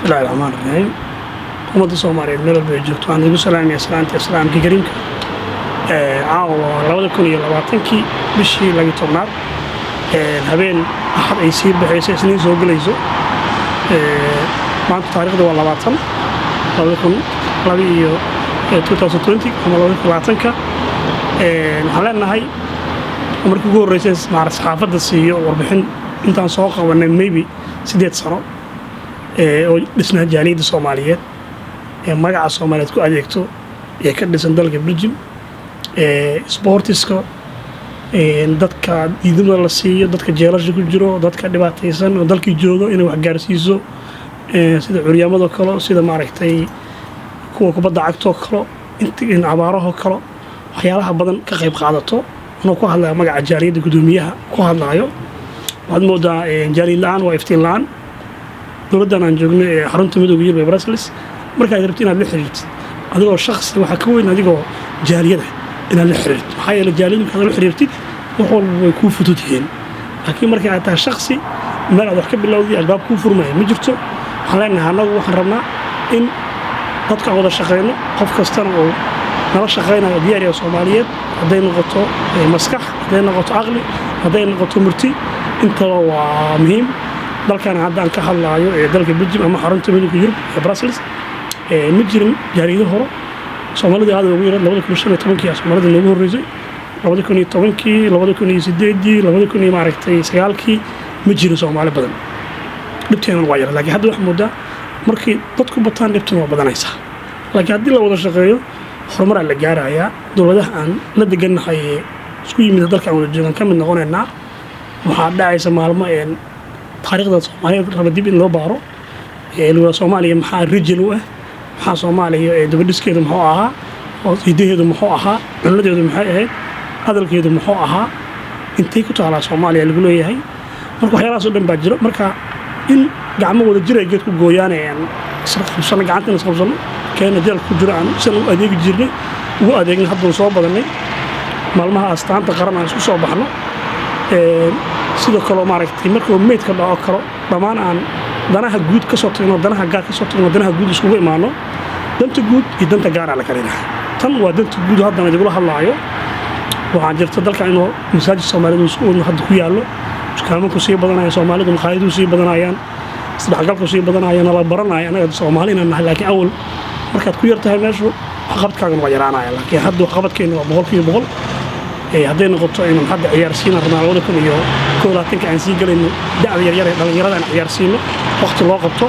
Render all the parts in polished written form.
Bismillahi Raxmaan Raxiim. Ummadda Soomaaliyeed meel walba ay joogto, waxaan igu salaamaya salaanta Islaamka kariimka. Caawa waa 2020-kii, bishii 12aad, habeen Axad ay sii baxayso, Isniin soo gelayso. Maanta taariikhda waa 20 laba kun laba iyo 2020 ama 2020-ka. Waxaan leenahay, markii ugu horreysay maara saxaafadda siiyo warbixin intaan soo qabanay maybe 8 sano oo dhisnaa jaaliyadda Soomaaliyeed ee magaca Soomaaliyeed ku adeegto ee ka dhisan dalka Belgium, sportiska, dadka diidmada la siiyo, dadka jeelasha ku jiro, dadka dhibaataysan oo dalkii joogo inay wax gaarsiiso, sida curyaamadoo kale, sida maaragtay kuwa kubadda cagtoo kale, int abaarahoo kale, waxyaalaha badan ka qayb qaadato. Anoo ku hadlaya magaca jaaliyadda, guddoomiyaha ku hadlaayo, waxaad moodaa jaaliyad la-aan waa iftiin la-aan. Dowladdan aan joogno ee xarunta Midowga Yurub ee Brussels, markaad rabto inaad la xiriirtid adigoo shakhsi, waxaa ka weyn adigoo jaaliyada inaad la xiriirtid. Maxaa yeele, jaaliyad markaad la xiriirtid, wax walba way kuu fudud yihiin, laakiin markii aad tahay shakhsi, meel aad wax ka bilowday, albaab kuu furmaya ma jirto. Waxaan leenahay, annagu waxaan rabnaa in dadka aan wada shaqayno, qof kastana uu nala shaqaynayo diyaariya Soomaaliyeed, hadday noqoto maskax, hadday noqoto caqli, hadday noqoto murti, intaba waa muhiim. Dalkan haddaan ka hadlaayo ee dalka Belgium ama xarunta Midowga Yurub ee Brussels, ma jirin jaaliyado hore. Soomaalida aad ugu yareed. 2015-kii Soomaalida noogu horreysay. 2010-kii, 2008-dii, labada kun iyo maaragtay sagaalkii ma jirin Soomaali badan. Dhibteenan waa yara, laakiin hadda waxaa moodaa markii dadku bataan, dhibtuna waa badanaysaa. Laakiin haddii la wada shaqeeyo, horumaraa la gaarayaa. Dowladaha aan la degannahay ee isku yimid dalka aan wada joogan ka mid noqonaynaa. Waxaa dhacaysa maalmo een taariikhda Soomaaliyeed raba dib in loo baaro. Soomaaliya maxaa rijal u ah? Maxaa Soomaaliya ee dabadhiskeedu muxuu ahaa? Hidaheedu muxuu ahaa? Cunadeedu maxay ahayd? Hadalkeedu muxuu ahaa? Intay ku taalaa Soomaaliya lagu leeyahay? Marka waxyaalahaas oo dhan baa jiro. Marka in gacmo wada jir ay geed ku gooyaan, ee aan isqabsano, gacantana isqabsano, keena jeelka ku jiro aan sidan u adeegi jirnay ugu adeegnay. Haddaan soo badannay, maalmaha astaanta qaran aan isku soo baxno. Sidoo kaleo maaragtay, markuu meydka dhaco kalo, dhammaan aan danaha guud ka soo tagno, danaha gaar ka soo tagno, danaha guud iskugu imaano. Danta guud iyo danta gaaraa la kala yidhaha. Tan waa danta guud haddana idigula hadlaayo. Waxaa jirta dalka inuu masaajid Soomaalidu hadda ku yaallo, dukaamaku sii badanaya, Soomaalidu maqaayaduhu sii badanayaan, isdhexgalku sii badanaya, nala baranaya anaga Soomaali inaan nahay. Laakiin awal markaad ku yar tahay meeshu, waxqabadkaagana waa yaraanaya, laakiin hadda waxqabadkeenu waa 100%. Hadday noqoto inaan hadda ciyaarsiina rabnaa, 2021-ka aan sii gelayno, da'da yaryar ee dhallinyarada aan ciyaarsiino, waqti loo qabto.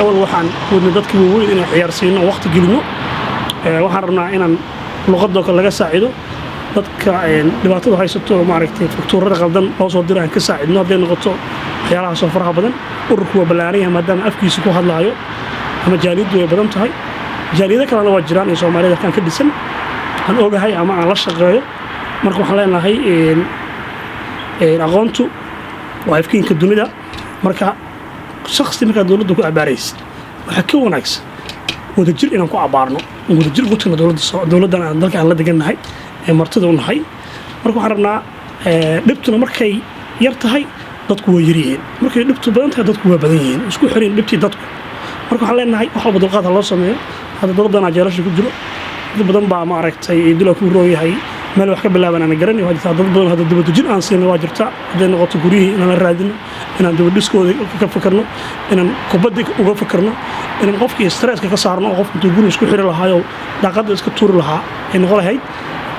Awal waxaan wadnay dadka waaweyn inaan ciyaarsiino, waqti gelino. Waxaan rabnaa inaan luqadoo kale laga saacido dadka dhibaatada haysato, maaragtay, faktuurada qaldan loo soo diro aan ka saacidno. Hadday noqoto waxyaalahaasoo faraha badan, ururku waa ballaaran yahay maadaama afkiisa ku hadlaayo ama jaaliyaddu way badan tahay. Jaaliyado kalena waa jiraan ee Soomaalida kan ka dhisan aan ogahay ama aan la shaqeeyo. Marka waxaan leenahay, aqoontu waa ifkiinka dunida. Marka shakhsi markaad dowladda ku abaaraysid, waxaa ka wanaagsan wadajir inaan ku abaarno, wadajir ugu tagno dowladda, dowladdan aan dalka aan la degannahay ee martida u nahay. Marka waxaan rabnaa, dhibtuna markay yar tahay dadku waa yar yihiin, markay dhibtu badan tahay dadku waa badan yihiin, isku xirin dhibtii dadku. Marka waxaan leenahay, wax walba dulqaad ha loo sameeyo. Hadda dad badanaa jeelasha ku jiro, dad badan baa maaragtay dila ku roon yahay, meel wax ka bilaaban aan garan. Waa jirtaa dad badan hadda dibadejin aan siino, waa jirta. Hadday noqoto guryihii inaan la raadino, inaan dibadhiskooda ka fakarno, inaan kubadda uga fakarno, inaan qofkii stresska ka saarno oo qofku intuu guri isku xiri lahaayoo daaqadda iska tuuri lahaa ay noqon lahayd.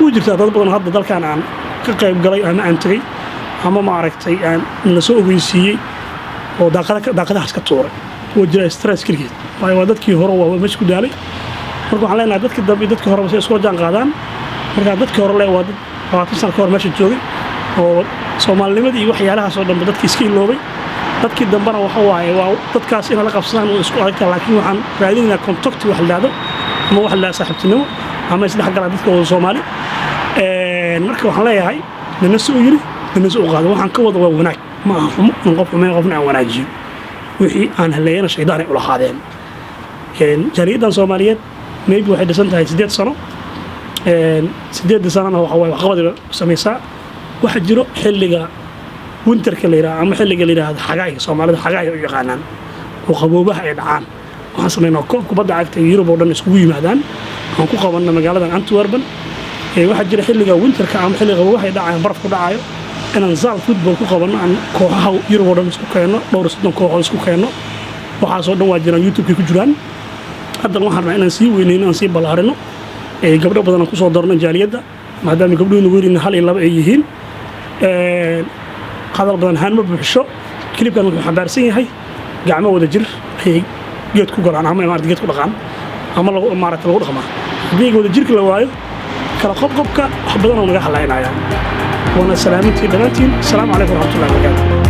Wuu jirtaa dad badan hadda dalkan aan ka qayb galay ama aan tegey ama maaragtay aan la soo ogeysiiyey oo daaqadahaas ka tuuray. Wuu jira stress keligeed, waayo waa dadkii hore waa meesha ku daalay. Marka waxaan leenahay, dadkii dambe iyo dadkii horeba si iskula jaan qaadaan. Marka dadkii hore le waa dad 20 sano ka hor meesha joogay oo soomaalinimadii iyo waxyaalahaas oo dhanba dadkii iska iloobay. Dadkii dambena waxa waaye, waa dadkaas inay la qabsadaan oo isku adagtaa. Laakiin waxaan raadinaynaa contact wax la dhahdo ama wax la dhahdo saaxiibtinimo ama isdhexgala dadka wada Soomaali. Marka waxaan leeyahay, nina si u yiri, nina si u qaado. Waxaan ka wada waa wanaag, ma aha xumo in qof xumeeyo, qofna aan wanaajiyo. Wixii aan haleeyana shaydaan ay ulahaadeen. Jaaliyaddan Soomaaliyeed maybe waxay dhisan tahay 8 sano. 8-da sanona waxa waaye waxqabad samaysaa. Waxaa jiro xilliga winterka la yidhaha ama xilliga la yidhaahdo xagaayga, Soomaalida xagaaya u yaqaanaan. Oo qaboobaha ay dhacaan, waxaan samaynaa koob kubadda cagta ee Yurub oo dhan iskugu yimaadaan, aan ku qabanno magaaladan Antwerpen. Waxaa jira xilliga winterka ama xilliga qaboobaha ay dhacayaan, barafku dhacayo, inaan zaal football ku qabanno, aan kooxaha Yurub oo dhan isku keenno, dhowr 30 kooxood isku keenno. Waxaasoo dhan waa jiraan, YouTube-kay ku jiraan. Haddana waxaan rabnaa inaan sii weyneyno, aan sii ballaarino, gabdho badan aan kusoo darno jaaliyadda, maadaama gabdhuhuna welina hal iyo laba ay yihiin. Hadal badan haan ma buuxsho. Clipkan wuxuu xambaarsan yahay gacmo wada jir ayay geed ku galaan ama maarata geed ku dhaqaan ama lagu maarata lagu dhaqmaa. Haddii wada jirka la waayo, kala qobqobka wax badan oo naga halaynaya. Waana salaamintiin dhammaantiin. Asalaamu calaykum waraxmatullahi wabarakaatu.